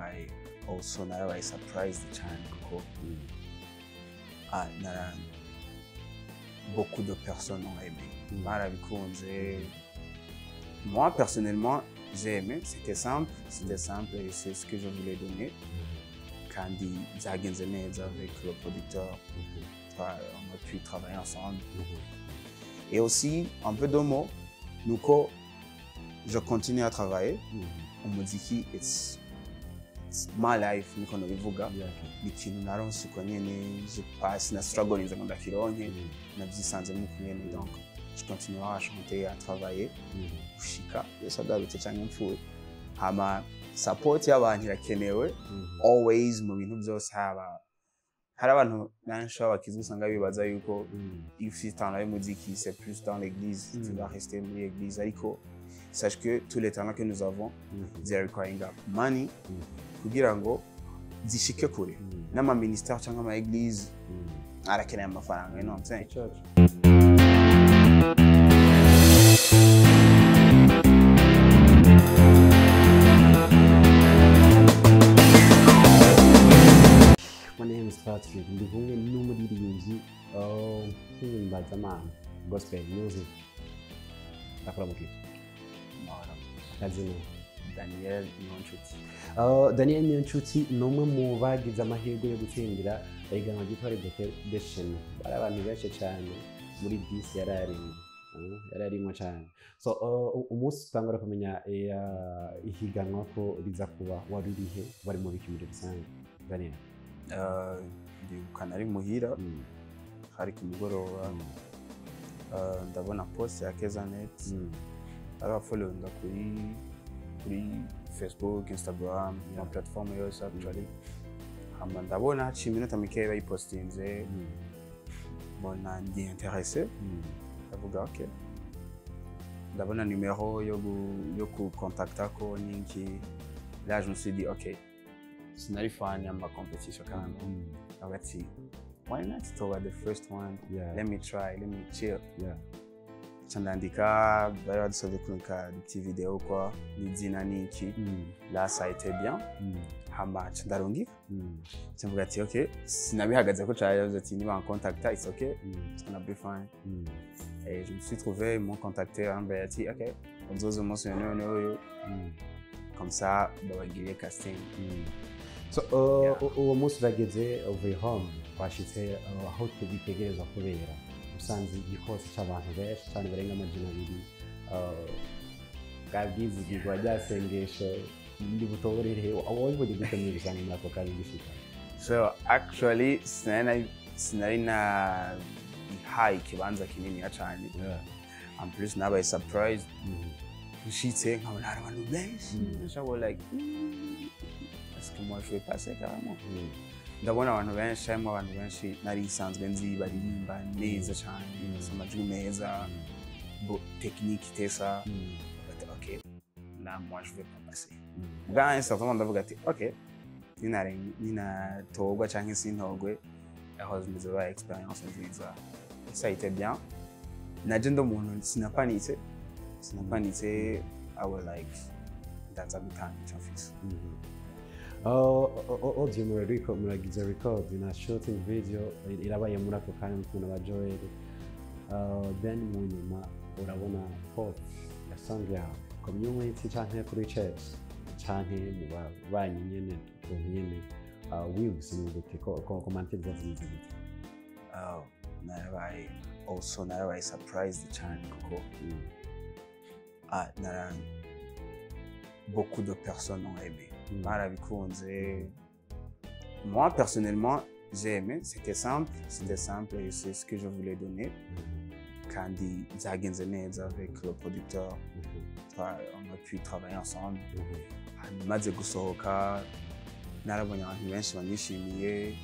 Narabaye also narabaye surprised cyane kuko nara beaucoup de personnes ont aimé. Barabikunze. Moi personnellement, j'ai aimé, c'était simple, c'était simple et c'est ce que je voulais donner. Kandi byagenze neza avec le producteur, on a pu travailler ensemble. Et aussi, un peu de mots, nuko je continue à travailler. Umuziki, it's my life, niko nobivuga. Ni ikintu naronse uko nyene, je passe na struggling ngo ndakironke, navyisanzemo uko nyene, donc je continue à chanter, à travailler gushika Yesu agarutse canke mpfuye. Hama support y'abantu irakenewe always mu bintu byose, haba hari abantu benshi b'abakizwa usanga bibaza yuko iyo ufite talent y'umuziki, c'est plus dans l'église, tu vas rester muri l'église. Ariko sache que tous les talents que nous avons, they are requiring up money kugira ngo zishike kure. N'ama ministère cyangwa ama église arakeneye amafaranga, you know what I'm saying? Church. My name is Patrick. Ndi kumwe n'umuririmbyi mpimbazamana gospel music. Ndakuramukije. Mahoro. Akazina? Daniel Niyonshuti. Daniel Niyonshuti ni umwe mu bagize amahirwe yo gutsindira ihiganwa ryitwa Redemption. Bari abantu benshi cyane muri bisi yari arimo cyane. So umunsi utangura kumenya ihiganwa ko riza kuba, wari urihe, wari mu biki muri rusange, Daniel? Ndibuka nari muhira, hari ku mugoroba, ndabona post ya Kezanet, arafollowinga kuri Facebook, Instagram, ma platform yose actually. Hama ndabona haciye iminota mikeya bayipostinze, mbona ndi intéressé, ndavuga ok, ndabona numero yo kukontakta ko ninki. Là je me suis dit ok, sinari fan y'ama competition kandi ndavuga ati why not toba the first one? Let me try, let me chill. Nca ndandika, bari badusabye kurungika petit video quoi, n'izina n'iki. Là ça a été bien. Hama nca ndarungika, nca mvuga ati ok, sinabihagaze ko cane, yavuze ati niba nkontakta, it's okay, it's gonna be fine. Et je me suis trouvé, ils m'ont contacté, barambwira ati ok, uzoze umunsi uyu n'uyu n'uyu, comme ça babagiriye casting. So uwo munsi urageze, uvuye home, washitse aho bitegerezwa kubera, usanze igikosi c'abantu benshi cyane barenga 200. Bwa bwizigirwa rya sengesho ndi butoborere, wabibonye gute muri rusange muri ako kanya ugishika? So actually sinari nabihaye ikibanza kininiya cane. En plus nabaye surprised, nshitse nkabona hari abantu benshi. I was like, est-ce que moi je vais passer carrément? Ndabona abantu benshi, harimo abantu benshi nari nsanzwe nzi baririmba neza cyane, bafise amajwi meza, technique itesa. Ati ok, là moi je vais pas passer. Bwa un certain moment ndavuga ati ok, ninatorwa canke sintorwe, aho nzoba expérience nziza. Et ça a été bien. Naje ndi umuntu sinapanitse, sinapanitse. I was like ndaza gutanga ico mfise. Audio murariko muragize record na shooting video irabaye muri ako kanya muri kumwe na ba Joel. Then mu nyuma urabona post ya song yawe community canke kuri church canke mu babanyi nyene, ukuntu nyene wiyumvise mu gute, ko commentaire zimeze gute? Oh, narabaye also narabaye surprised cyane kuko nara beaucoup de personnes ont aimé. Barabikunze. Moi personnellement, j'ai aimé, c'était simple, c'était simple et c'est ce que je voulais donner. Kandi byagenze neza avec le producteur, on a pu travailler ensemble. Hanyuma maze gusohoka narabonye abantu benshi banyishimiye,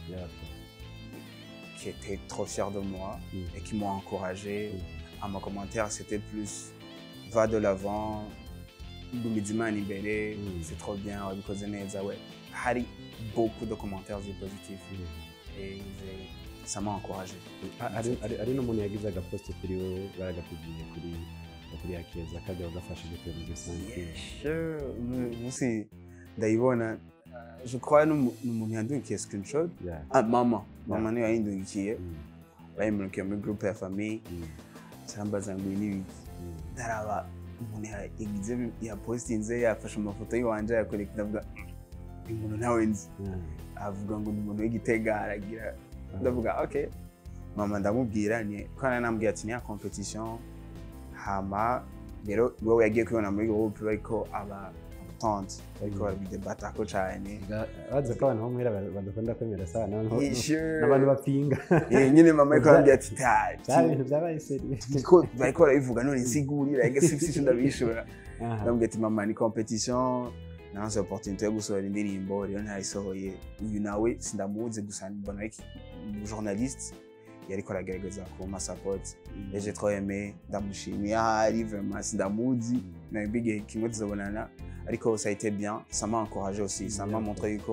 qui étaient trop fiers de moi et qui m'ont encouragé. À mon commentaire, c'était plus va de l'avant, gumiza Imana imbere, c'est trop bien, wabikoze neza, ouais. Hari beaucoup de commentaires positifs et ça m'a encouragé. Hari n'umuntu yagize agapost kuri wewe, baragapibwiye kuri Akeza, kajya gafasha gute muri rusange? Yeah, sure. Munsi ndayibona, Je crois n'umuntu yandungikiye screenshot. Ah, mama niyo yayindungikiye. Bayimurukiye muri groupe ya famille. Carambaza ngo ibi ni ibiki. Ndaraba umuntu yagize, yapostinze, yafashe amafoto y'iwanje, yakoreka. Ndavuga: "Uyu muntu ntawe nzi." Avuga ngo ni umuntu w'Igitega, aragira. Ndavuga: "Okay." Mama ndamubwira ni ko nambwiye ati ni ya compétition. Hama rero wowe yagiye kubibona muri groupe, bariko aba tante bariko barabidebatako cane. Bazi ko abantu bo muhira badakunda kwemera sana Yeah, sure. n'abantu bapinga. Eh, nyine mama ariko arambwira ati ta Byari ibintu byabaye sérieux. Ko bariko barabivuga none, nsigurira ega sifise ico ndabishura. Ndamubwira ati: "Mama, ni compétition, naronse opportunité yo gusohora indirimbo, rero ntayisohoye. Uyu nawe sindamuzi, gusa mbona ari journaliste yariko aragerageza kumpa support et j'ai trop aimé." Ndamushimiye ahari, vraiment sindamuzi, maybe igihe kimwe tuzobonana, ariko ça a été bien, ça m'a encouragé aussi, ça m'a montré que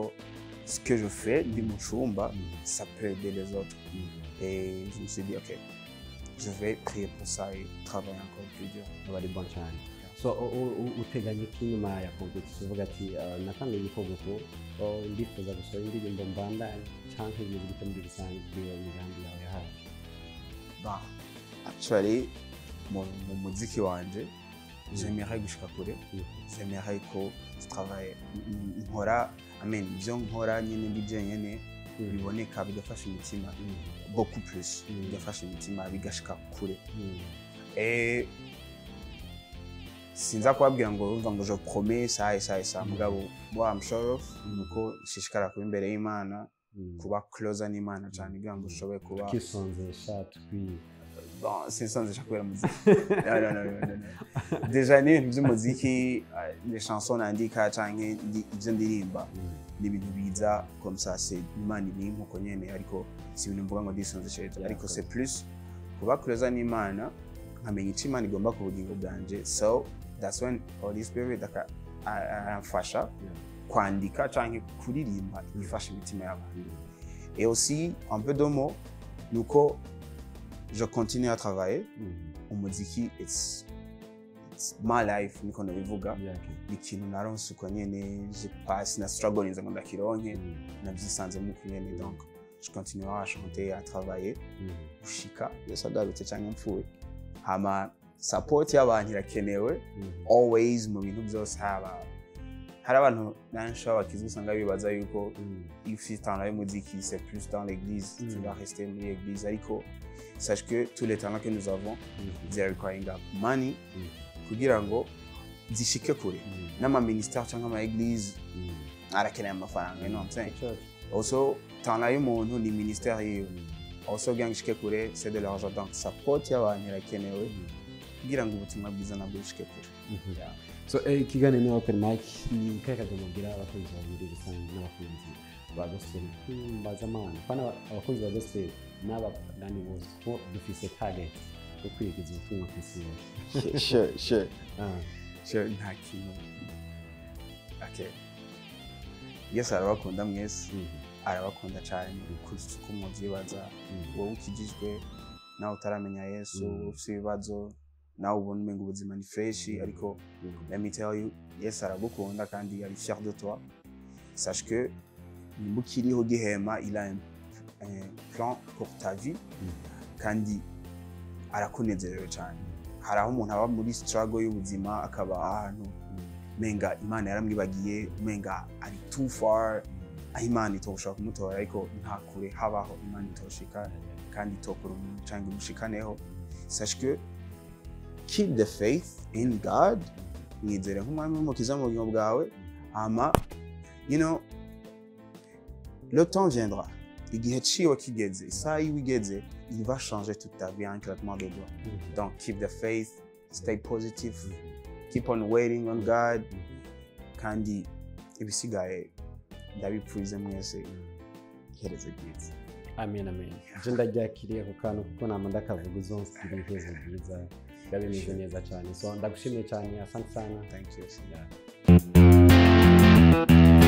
ce que je fais ndi mu cumba, ça peut aider les autres. Et je me suis dit: "Ok, je vais prier pour ça et travailler encore plus dur." Aba ari bon cyane. So uteganya iki nyuma ya compétition? Uvuga ati: "Natangiye igikorwa uku, ndifuza gusohora indirimbo, mbandanye," canke bimeze gute muri rusange kuri iyo migambi yawe ya hafi? Bah, actually, mu muziki wanje j'aimerais gushika kure. J'aimerais ko je travaille, nkora, I mean, ibyo nkora nyine ndi jenyene biboneka, bigafasha imitima beaucoup plus, bigafasha imitima, bigashika kure. Et sinza kubabwira ngo urumva ngo je promets ça et ça et ça. Mugabo what I'm sure of nuko nshishikara kuba imbere y'Imana, kuba closer n'Imana cyane, kugira ngo ushobore kuba Tukisonzesha twi Bon, sinsonzesha kubera muziki, no, no, no, no, no, no. Déjà n'ibintu by'umuziki, les chansons nandika canke ibyo ndirimba, ni ibintu biza comme ça, c'est Imana ibimpa uko nyene, ariko si ibintu mvuga ngo ndisonzesheje. Ariko c'est plus kuba closer n'Imana, nkamenya icyo Imana igomba ku bugingo bwanje. So that's when Holy Spirit aramfasha kwandika canke kuririmba ifasha imitima y'abantu. Et aussi un peu de mots, nuko je continue à travailler umuziki. It's my life, niko ndabivuga. Ni ikintu naronse uko nyene, je passe na struggling ngo ndakironke, navyisanzemo uko nyene. Donc je continue à chanter, à travailler gushika Yesu agarutse canke mpfuye. Hama support y'abantu irakenewe always mu bintu byose. Haba hari abantu benshi b'abakizwa usanga bibaza yuko if tu talent y'umuziki, c'est plus dans l'église, tu vas rester muri l'église. Ariko sache que tous les talents que nous avons, they are requiring money kugira ngo zishike kure. N'ama ministère cyangwa ama église arakeneye amafaranga, you know what I'm saying? Church. Also talent y'umuntu ni ministère yiwe. Also kugira ngo ishike kure, c'est de l'argent. Donc support y'abantu irakenewe kugira ngo ubutumwa bwiza nabwo bushike kure. Yeah. So ikiganiro ni open mic. Ni kahe kajambo mubwira abakunzi bawe muri rusange n'abakunzi ba gospel mpuzamahanga, pana abakunzi ba gospel n'abapagani bose, ko dufise target yo kwigiza ubutumwa ku isi yose? Sure. Ah. Sure, nta kintu. Okay, Yesu arabakunda mwese. Arabakunda cyane kurusha uko mubyibaza. Wowe ukijijwe, nawe utaramenya Yesu, wowe ufite ibibazo, nawe ubona umenga ubuzima ni fresh, ariko let me tell you, Yesu aragukunda kandi ari fier de toi. Sache que nimba ukiriho gihema, il a un plan pour ta vie kandi arakunezerewe cyane. Hari aho umuntu aba muri struggle y'ubuzima, akaba ahantu umenga Imana yaramwibagiye, umenga ari too far aho Imana itoshobora kumutora, ariko nta kure habaho Imana itoshika kandi itokora umuntu cyangwa imushikaneho. Sache que keep the faith in God, mwizere nk'umwami w'umukiza mu bugingo bwawe. Hama le temps viendra, igihe ciwe kigeze, isaha yiwe igeze, il va changer toute ta vie en un claquement de doigts. Donc keep the faith, stay positive, keep on waiting on God, kandi ibisigaye ndabipfurize mwese iherezo ryiza. Amen, amen. Je ndaryakiriye ako kantu kuko nama ndakavuga, uzonsira iherezo ryiza, biba bimeze neza cyane. So ndagushimiye cyane, asante sana. Thank you. Yeah.